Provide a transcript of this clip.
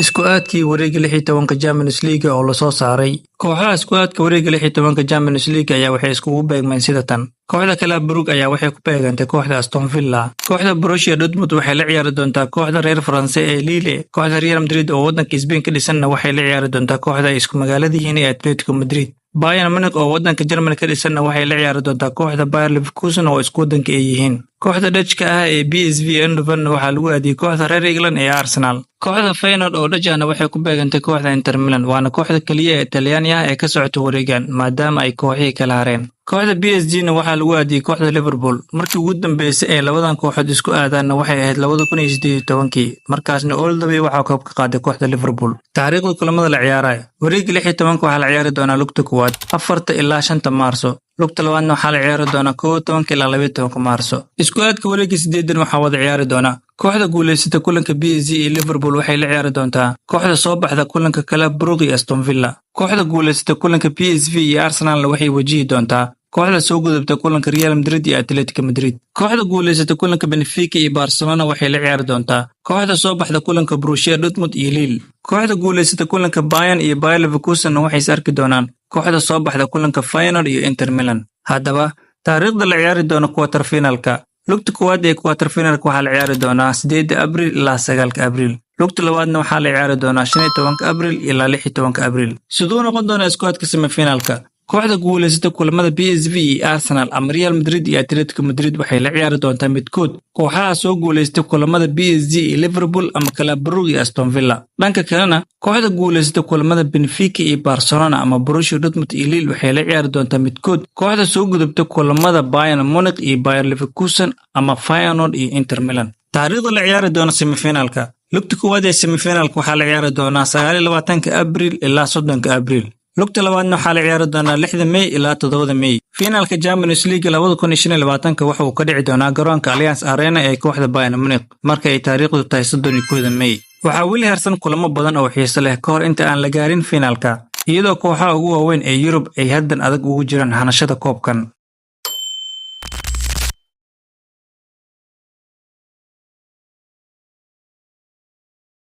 Isku aadkii wareegga 16-ka Champions League oo lasoo saaray. Kooxaha isku aadka wareegga 16-ka Champions League ayaa waxay iskugu beegmeen sida tan. Kooxda Club Brugge ayaa waxay ku beegantay kooxda Aston Villa. Kooxda Borussia Dortmund waxay la ciyaari doontaa kooxda reer Faranse ee Lille. Kooxda Real Madrid oo waddanka Spain ka dhisanna waxay la ciyaari doontaa kooxda ay isku magaalada yihiin ee Atletico Madrid. Bayern Munich oo waddanka Germany ka dhisanna waxay la ciyaari doontaa kooxda Bayer Leverkusen oo isku waddanka ay yihiin. Kooxda Dutch-ka ah ee PSV Eindhoven waxaa lagu aadiyey kooxda reer England ee Arsenal. Kooxda Feyenoord oo Dutch ahna waxay ku beegantay kooxda Inter Milan, waana kooxda kaliya ee Talyaani ah ee ka socota wareegan maadaama ay kooxihii kala hareen. Kooxda PSG-na waxaa lagu aadiyey kooxda Liverpool. Markii ugu dambeysay ee labadan kooxood isku aadaanna waxay ahayd 2018-kii, markaasna all the way waxaa koob ka qaaday kooxda Liverpool. Taariikhda kulamada la ciyaarayo. Wareegga 16-ka waxaa la ciyaari doonaa lugta koowaad 4-ta ilaa 5-ta Maarso. Lugta labaadna waxaa la ciyaari doonaa 11-ka ilaa 12-ka Maarso. Isku aadka wareegga sideedan waxaa wada ciyaari doona kooxda guulaysata kulanka PSG iyo Liverpool waxay la ciyaari doontaa kooxda soo baxda kulanka Club Brugge iyo Aston Villa. Kooxda guulaysata kulanka PSV iyo Arsenalna waxay wajihi doontaa kooxda soo gudubta kulanka Real Madrid iyo Atletico Madrid. Kooxda guulaysata kulanka Benfica iyo Barcelona waxay la ciyaari doontaa kooxda soo baxda kulanka Borussia Dortmund iyo Lille. Kooxda guulaysata kulanka Bayern iyo Bayer Leverkusen waxay is arki doonaan kooxda soo baxda kulanka Feyenoord iyo Inter Milan. Haddaba, taariikhda la ciyaari doono quarter finalka. Lugta koowaad ee quarter finalka waxaa la ciyaari doonaa 8-da Abriil ilaa 9-ka Abriil. Lugta labaadna waxaa la ciyaari doonaa 15-ka Abriil ilaa 16-ka Abriil. Siduu noqon doonaa isku aadka semifinalka? Kooxda guulaysata kulamada PSV iyo Arsenal ama Real Madrid iyo Atletico Madrid waxay la ciyaari doontaa midkood kooxaha soo guulaystay kulamada PSG iyo Liverpool ama Club Brugge iyo Aston Villa. Dhanka kalena, kooxda guulaysata kulamada Benfica iyo Barcelona ama Borussia Dortmund iyo Lille waxay la ciyaari doontaa midkood kooxda soo gudubta kulamada Bayern Munich iyo Bayer Leverkusen ama Feyenoord iyo Inter Milan. Taariikhda la ciyaari doono semifinalka. Lugta koowaad ee semifinalka waxaa la ciyaari doonaa 29-ka Abriil ilaa 30-ka Abriil. Lugta labaadna waxaa la ciyaari doonaa 6-da Mey ilaa 7-da Mey. Finaalka Champions League 2025-ka waxa uu ka dhici doonaa garoonka Allianz Arena ee kooxda Bayern Munich marka ay taariikhdu tahay 31-da Mey. Waxaa weli harsan kulamo badan oo xiiso leh ka hor inta aan la gaarin finaalka, iyadoo kooxaha ugu waaweyn ee Yurub ay haddan adag ugu jiraan hanashada koobkan.